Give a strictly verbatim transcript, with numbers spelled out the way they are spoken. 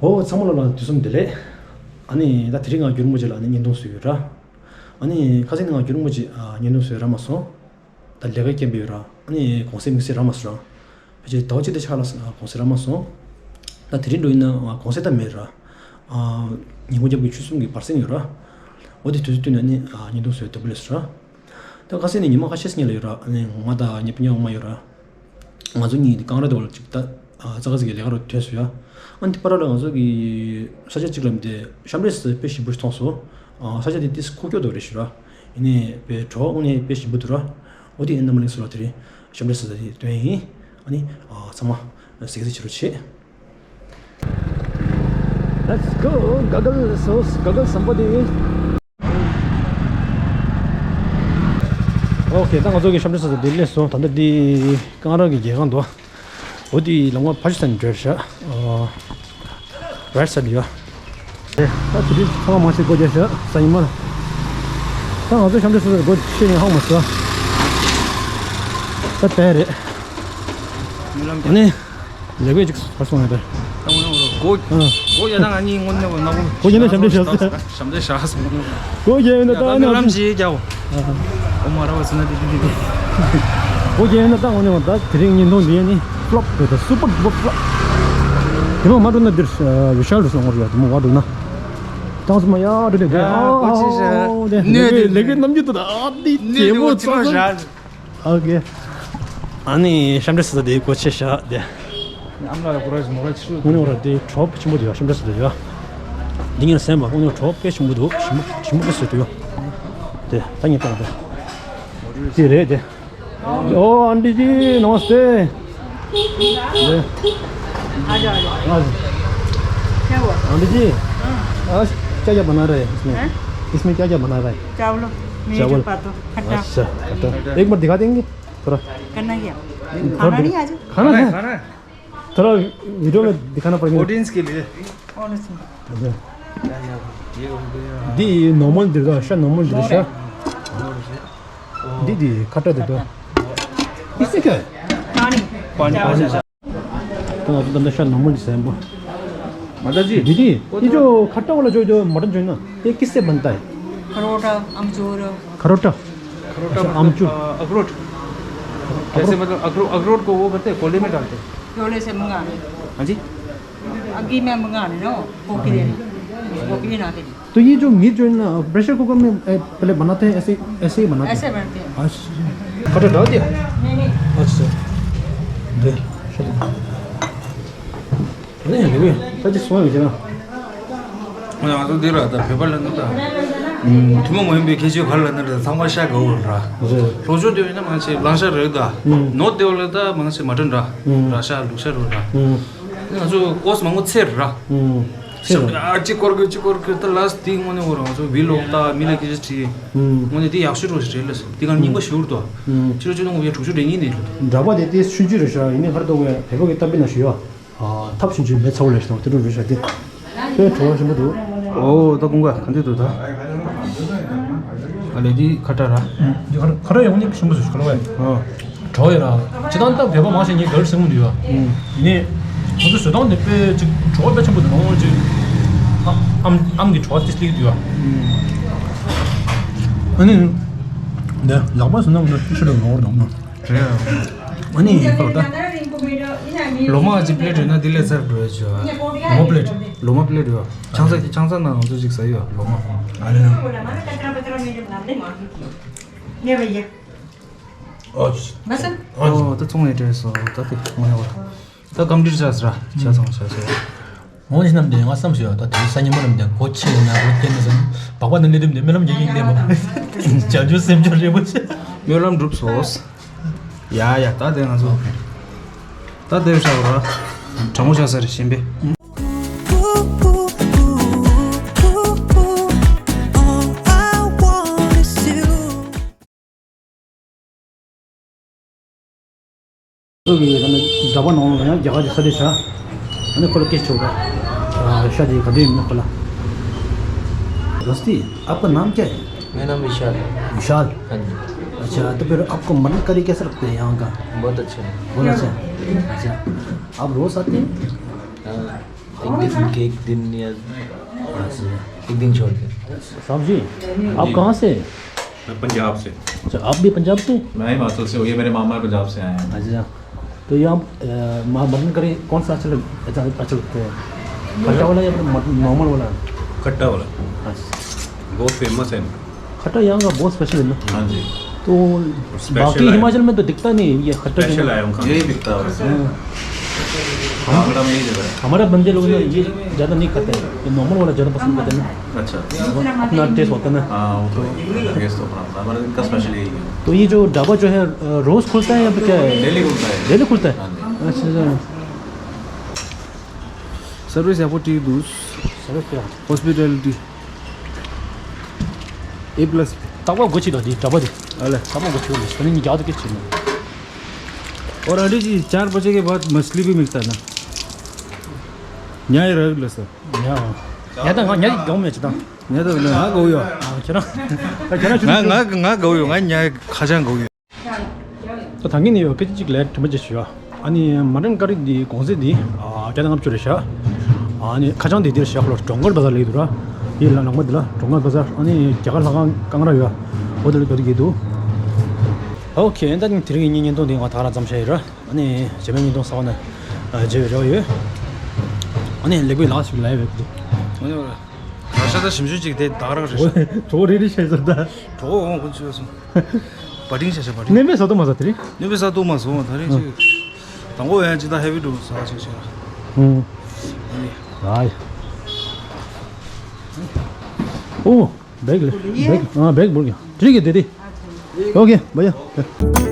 ཨོ་ཚང་མ་ལ་ལ་དུས་གསུམ་བདེ་ལེགས། ཨ་ནི་ད་དེ་རིང་ང་རྒྱུན་རིང་པོ་ཅིག་ལ་ཨ་ནི་བརྙན་ཐུང་བཟོས་ཡོད་ར། ཨ་ནི་ཁ་སང་ནི་ང་རྒྱུན་རིང་པོ་ཅིག་ཨ་བརྙན་ཐུང་བཟོས་རག་མ་སོང་། ད་ལས་ཀ་རྐྱེན་པས་ཡོད་ར། ཨ་ནི་གུང་སེང་དམིགས་བསལ་རག་མ་སོང་ར། ཕལ་ཆེར་ཟླ་བ་གཅིག་དེ་ཆགས་ལ་གུང་སེང་རག་མ་སོང་། ད་དེ་རིང་འགྲོ་ཡིན་ན་གུང་སེང་ད་མེད་ར། ཨ་ཉིན་གུང་རྒྱབ་ཀྱི་ཆུ་གསུམ་གྱི་བར་གསེང་ཡོད་ར། འོ་དེ་དུས་ཚོད་བསྟུན་ནས་ནི་ཨ་བརྙན་ཐུང་བཟོས་ལྟ་བུ་ལས་སོ་ར། ད་ཁ་སང་ནི་ཉི་མ་ཁ་ཤས་ཉིན་ལ་ཡོད་ར། ཨ་ནི་ང་དང་ཉེ་ཕི་ཉེ་འོ་མ་ཡོད་ར། ང་ཚོ་གཉིས་ཀང་ར་དེ་བ་ལ་ཅིག་ད་ཨ་ཙག་ཙིག་གི་ལས་ཀ་རུ་ཐོན་སོང་ཡ། ཨ་ནི་དེ་པར་ལ་ང་ཚོ་གི་ས་ཆ་གཅིག་ལ་མི་དེ་ཤམ་རེ་སི་དཔེ་ཞིམ་པོ་ཞིག་མཐོང་སོང་། ཨ་ས་ཆ་དེ་ཏིས་ཁུག་ཀྱོག་དོ་རེ་ཞུ་ར། ཡིན་ནི་དཔེ་གྲོགས་དངོས་གནས་དཔེ་ཞིམ་པོ་འདུག་ར། འོ་དེ་ཨེ་རྣམ་པ་ལེགས་སོ་ར། དེ་རིང་ཤམ་རེ་སི་དེ་སྟོན་ཡིན། ཨ་ནི་ཨ་ཚང་མ་གཟིགས་གཟིགས་བྱེད་རོགས་བྱེད། Let's go. ག་གལ་སོ་ག་གལ་བཟང་པོ་དེ། ཨོ་ཁེ། ད་ང་ཚོ་གི་ཤམ་རེ་སི་དེ་སླེབས་སོང་། ད་ལྟ་འདི་ཀང་ར་གི་རྒྱལ་ཁང་དུ། འོ་དེ་ལམ་ཁ་ཕར་ཕྱོགས་ས་ནས་འགྲོ་ཤག་ཨོ། རའིཊ་སའིཌ་ཡོད། ད་དེ་དུས་ཚང་མ་མང་ཆེ་སྒོ་རྒྱག་ཤག་ས་ཉི་མ་ལ། ད་ང་ཚོ་ཤམ་རེ་སི་སྒོ་ཕྱེ་ནས་ཧང་མ་སོ། ད་དཔེ་རེད། ཨ་ནི། ལས་བྱེད་ཅིག་ཕར་སོང་ཡོད་པས། ད་ངོ་ནས་འོ་རོ། གོ། ཨ། གོ་ཡ་ད་ང་གཉིས་ངོ་ནས་འོ་ན་གོ། གོ་ཡ་ན་ཞབས་འདྲེན་ཞབས་ཟེར། ཞབས་འདྲེན་ཞབས་ཟེར། གོ་ཡ་ན་ད་ད་ནི་ང་ལམ་ཞིག་རྒྱག་འོ། ཨ། འོ་མ་ར་བ་ཟེར་ན་དེ་དེ་དེ་དེ། གོ་ཡ་ན་ད་ངོ་ནས་འོ་ད་དེ་རིང་ཉིན་ཐོང་འདི་ཡ་ནི་ཕློབ་རེད། ད་སུ་པར་ཌུ་པར་ཕློབ། དེ་མ་མ་འགྲོ་ན་འདིར་བི་ཤལ་རུ་སོང་བ་རེད། དེ་མ་བ་འགྲོ་ན། ད་ཚོ་མ་ཡ་འགྲོ་ནས་དེ། ཨ། གོ་ཅི་ཤ། ཨ། དེ་ནོས་ལས་དེ་ཀའི་ལས་ཀའི་རྣམ་འགྱུར་དུ་ད་ཨ་དེ་ནོས་དེ་གད་མོ་འོ་ཅི་ཚ་མ་ཚ། ཞ། ཨོ་ཁེ། ཨ་ནི་ཤམ་འདྲེ་སི་ད་དེ་གོ་ཆེ་ཤ་དེ། ཨམ་ལ་ཡ་ཀུ་ར་ཞིག་མོ་ར་ཆི་རུ། དངོས་གནས་འོ་ར་དེ་གྲོགས་ཆེན་པོ་དེ་ཡོད། ཤམ་འདྲེ་སི་ད་ཡོད། འདི་ངས་སེམས་པ་དངོས་གནས་གྲོགས་དཔེ་ཆེན་པོ་འདུག་ཞིམ་པོ་ཞིམ་པོ་དཔེ་བཟོས་འདུག་ཡོད། དེ་ད་ངས་བལྟས་དེ། དེ་རེད་དེ། ओ आंटी जी नमस्ते। आ जाओ, आ जाओ। हाँ जी। क्या हुआ? आंटी जी, हाँ। आज क्या क्या बना रहे हैं इसमें? हैं? इसमें क्या क्या बना रहे हैं? चावल, मीट, चावल। पातो, खट्टा। अच्छा, खट्टा। एक बार दिखा देंगे थोड़ा। करना क्या? थोड़ा खाना दि- नहीं आज? खाना है? खाना है। थोड़ा वीडियो में दिखाना पड़ेगा। ऑडियंस के लिए। ऑडियंस में। अच्छा। ये हो गया। दी नॉर्मल दे दो, अच्छा नॉर्मल दे दो, अच्छा। दी, दी, खट्टा दे दो। इससे क्या है? पानी। पानी। पानी। तो अभी बंदा शायद नॉर्मल डिश है वो। माता जी, दीदी, वो ये तो जो खट्टा वाला जो, जो मटन जो है ना, ये किससे बनता है? खरोटा, अमचूर। खरोटा? खरोटा अच्छा, मतलब, अमचूर। अ, अखरोट। कैसे अखरोट? मतलब अखरो-, अखरोट को वो करते हैं, कोले में डालते हैं? कोले से मंगाने। हाँ जी? अग्गी में मंगाने ना, कोकी देने। कोकी ना देने। तो ये जो मीट जो है ना, प्रेशर कुकर में, ए, पहले बनाते हैं, ऐसे, ऐसे ही बनाते हैं? ऐसे बनते हैं। अच्छा। खट्टा डाल दिया? नहीं, नहीं। अच्छा। दे, चलो। नहीं, नहीं, ताकि सोए हो जाना। ང་ཚོ་འདི་ར་ད་བོད་པ་ལ་ནི་ད། ཐུན་མོང་མ་ཡིན་པའི་ཁྱད་ཆོས་ག་རེ་ལ་ནི་ར་ཚང་མ་ཤ་དགའ་བོ་ར། རེད། ལྷོ་ཕྱོགས་དེ་བས་ན་མང་ཆེ་གླང་ཤ་རེད་ད། ཨུམ། ནོར་དེ་བ་ལ་ད་མང་ཆེ་མ་ཊན་ར། ཨུམ། ར་ཤ་ལུག་ཤ་རེད་ར། ཨུམ། ང་ཚོ་ཀོས་མང་པོ་ཚེ་ར། ཨུམ། ཚེ་ར། ཨ་ཅི་སྐོར་གི་ཅི་སྐོར་གི་ད་ལ་སི་དེ་དངོས་གནས་འོ་ར་ང་ཚོ་བི་ལོག་ད་མི་ལ་ཁྱད་ཆོས་དྲིས། ཨུམ། དངོས་གནས་དེ་ཡག་ཤོས་རོ་ཞིག་རེད་ལ་སི་དེ་ག་རྙིང་པ་ཞུ་ར་ད། ཨུམ། ཕྱི་ལོ་ཆུ་ཚོད་ལྔ་བརྒྱ་དྲུག་ཅུ་རེ་གཉིས་ནས་རེད། འདྲ་པ་དེ་དེ་ཆུང་ཆུང་རེད་ཤག་ཡིན་ནའི་ཧར་ཏོ་བས་བོད་པ་གི་གཏམ་དཔེ་ན་ཞུ་ཡ། ཨ། ཐབས་ཆུང་ཆུང་མེ་ཚ་བོ་ལས་ཤི་དང་དེ་འདྲ་རེད་ཤག་དེ། དཔེ་བྲོ་བ་ཞིམ་པོ་འདུག་ཨོ་ད་ཀུན་དགའ་ག་འདི་འདུག་ད། ཨ་ལེ་འདི་ཁ་ཏ་ར། འདི་ཁ་ཁ་ཏ་ཡོང་ནི་ཞིམ་པོ་ཞིག་ཁ་ལོ་བས། ཨོ། བྲོ་ཡོད་ར། སྤྱི་བཏང་ད་བོད་པ་མང་ཤས་ངས་ག་རེ་ཟེར་གི་འདུག་ཡ། ཡིན་ནའི། ཁོ་ཚོ་བཟོ་སྟངས་དེ་དཔེ་ཅིག་བྲོ་བ་དཔེ་ཆེན་པོ་འདུག་ཨོ་ཅིག་ཨ་ཨམ་ཨམ་གྱི་བྲོ་བ་ཏིས་ལིག་འདུག་ཡ། ཨ་ནི། འདི་ལག་པ་ཟེར་ན་འདི་ཤི་ལ་ནོར་འདུག་ཨ། རེད། ཨ་ནི་ཡིན་པར་ད། ལོ་མ་གཅིག་པླེ་ཊི་ཡོད་ན་དེ་ལས་ཚར་འགྲོ་ཡ་ཆོ། ལོ་མ་པླེ་ཊི། ལོ་མ་པླེ་ཊི་ཡོད། ཆང་ས་ཆང་ས་ན་ང་ཚོ་ཅིག་ཟ་ཡོད་ལོ་མ། ཨ་རེད། ཨོ། ཨོ་ད་ཚོང་ཡ་སྤྲད་སོང་ད་དེ་ངོ་ཡ་བ། ད་སྐམ་འདྲིར་ཆ་ཟ་ར་ཆ་ཚང་ཆ་ཆ། འོང་ཞིག་རྣམས་དེ་ང་བསམ་ཞུ་ཡ་ད་དེ་ས་ཉིན་མོ་རྣམས་དེ་གོ་ཆེ་ཡིན་ན་རོ་སྐྱེན་ན་ཟིན་བག་པ་ནི་ལི་དུམ་དེ་སྨོན་ལམ་རྒྱག་གི་ཡིན་ནས་མ། བྱང་ཆུབ་སེམས་མཆོག་རེ་བོ་ཆེ། སྨོན་ལམ་འགྲུབ་སོང་། ཡ་ཡ་ད་དེ་ང་ཚོ་ད་དེ་བྱ་བ་དྲང་མོ་བྱ་ས་རེ་ཤེས་པས། ཁོ་གིས་ད་ནི་ཟླ་བ་ནང་ལ་ཡང་རྒྱ་གར་གྱི་ས་དེ་བྱ། ཨ་ནི་ཁོ་ལ་སྐད་ཆ་བྱས། ཨ་ཤ་དེ་ག་དུས་ཡིན་ནི་ཁོ་ལ། दोस्ती, आपका नाम क्या है? मेरा नाम विशाल है। विशाल? हाँ जी। अच्छा, तो फिर आपको मटन करी कैसा लगता है यहाँ का? बहुत अच्छा है। बहुत अच्छा है। अच्छा, आप रोज आते हैं? हाँ। एक दिन, एक दिन या, हाँ, एक दिन छोड़ के। साहब जी, आप कहाँ से? मैं पंजाब से। अच्छा, आप भी पंजाब से? मैं हिमाचल से हूँ, ये मेरे मामा पंजाब से आए हैं। अच्छा, तो ये आप, अ, मा-, मटन करी कौन सा अच्छा लग-, अच्छा, अच्छा लगता है? खट्टा वाला या फिर मटन नॉर्मल वाला? खट्टा वाला। अच्छा। बहुत फेमस है। खट्टा यहाँ का बहुत स्पेशल है ना? हाँ जी। तो बाकी हिमाचल में तो दिखता नहीं है ये खट्टा। स्पेशल है उनका। यही बिकता है वैसे। हाँ। हमारा में यही जगह है। हमारा बंदे लोग ना ये ज़्यादा नहीं खाते हैं, ये नॉर्मल वाला ज़्यादा पसंद करते हैं ना। अच्छा। अपना टेस्ट होता है ना। हाँ, वो तो है। टेस्ट तो अपना अपना, हमारे इनका स्पेशल यही है। तो ये जो ढाबा जो है, अ, रोज़ खुलता है या फिर क्या है? डेली खुलता है। डेली खुलता है? हाँ जी। अच्छा, अच्छा। सर्भिस यहाँको टिक दुस। सर्भिस क्या? हस्पिटालिटी। ए प्लस। तब गोची दो दी, ढाबा दी। अले। तब गोची दो, मैंने नहीं जादू के चीज़। और आंटी जी, चार बजे के बाद मछली भी मिलता है ना? न्याय रह लो सर। न्याय। न्याय तो, न्याय गाँव में चलता। न्याय तो, हाँ, गाँव यो। हाँ, चलो। ང་ང་ང་གོ་ཡོད། ང་ཉ་ཁ་ཅང་གོ་ཡོད། ད་ད་གིན་ནས་ཡོད་སྐད་ཆ་གཅིག་ལས་དྲི་མ་ཅིག་ཞུ་ཡ། ཨ་ནི་མ་ཊན་ཀ་རི་འདི་གོང་ཚད་འདི་ཨ་བརྒྱ་དང་ལྔ་བཅུ་རེད་ཤག་ཨ་ནི་ཁ་བྱང་འདི་འདིར་བཞག་ལོ། ཌོང་གར་བ་ཛར་ལེགས་འདུག་ར། ཡི་ལ་ལང་མ་འདི་ལ་ཌོང་གར་བ་ཛར། ཨ་ནི་རྒྱ་གར་ལྷ་ཁང་ཀང་ར་ཡོད། འོ་དེ་ལ་འགྲོ་དུས་འདུག་ཨོ་ཁེ། ད་ནི་དེ་རིང་གི་བརྙན་ཐུང་འདི་ང་ད་ག་རང་མཚམས་བཞག་ཡོད་ར། ཨ་ནི་རྗེས་མའི་བརྙན་ཐུང་གསར་པ་ནས་ཨ་མཇལ་བའི་རེ་བ་ཡོད། ཨ་ནི་ལེགས་པའི་ལག་ཞིག་ལ་ཡོད་པའི། ཨ་ནི་ར་ཤ་ད་ཞིམ་ཞིམ་ཅིག་དེ་ད་ག་རང་རེད་ཤག་གྲོགས་རེ་རེ་བྱས་ཟེར་ད། གྲོགས་འོང་ཁོ་ཚོས་སོང་། བ་ཏིང་ཤ་ཤ་བ་ཏིང་། ནེ་མེ་ས་ཏོ་མ་ས་དེ་རེད། ནེ་མེ་ས་ཏོ་མ་སོང་ད་རེད་ཅིག་དང་པོ་ཡང་ཅི་ད་ཧེ་བི་ཌུ་ས་ཅིག་ཅིག་ཨུམ། ཨ་ཡ། ཨོ། བེག་ལེ། བེག་ཨ་བེག་འབུར་གྱི་ཁྲིག་གི་དེ་དེ། ཨོ་ཁེ་བ་ཡ།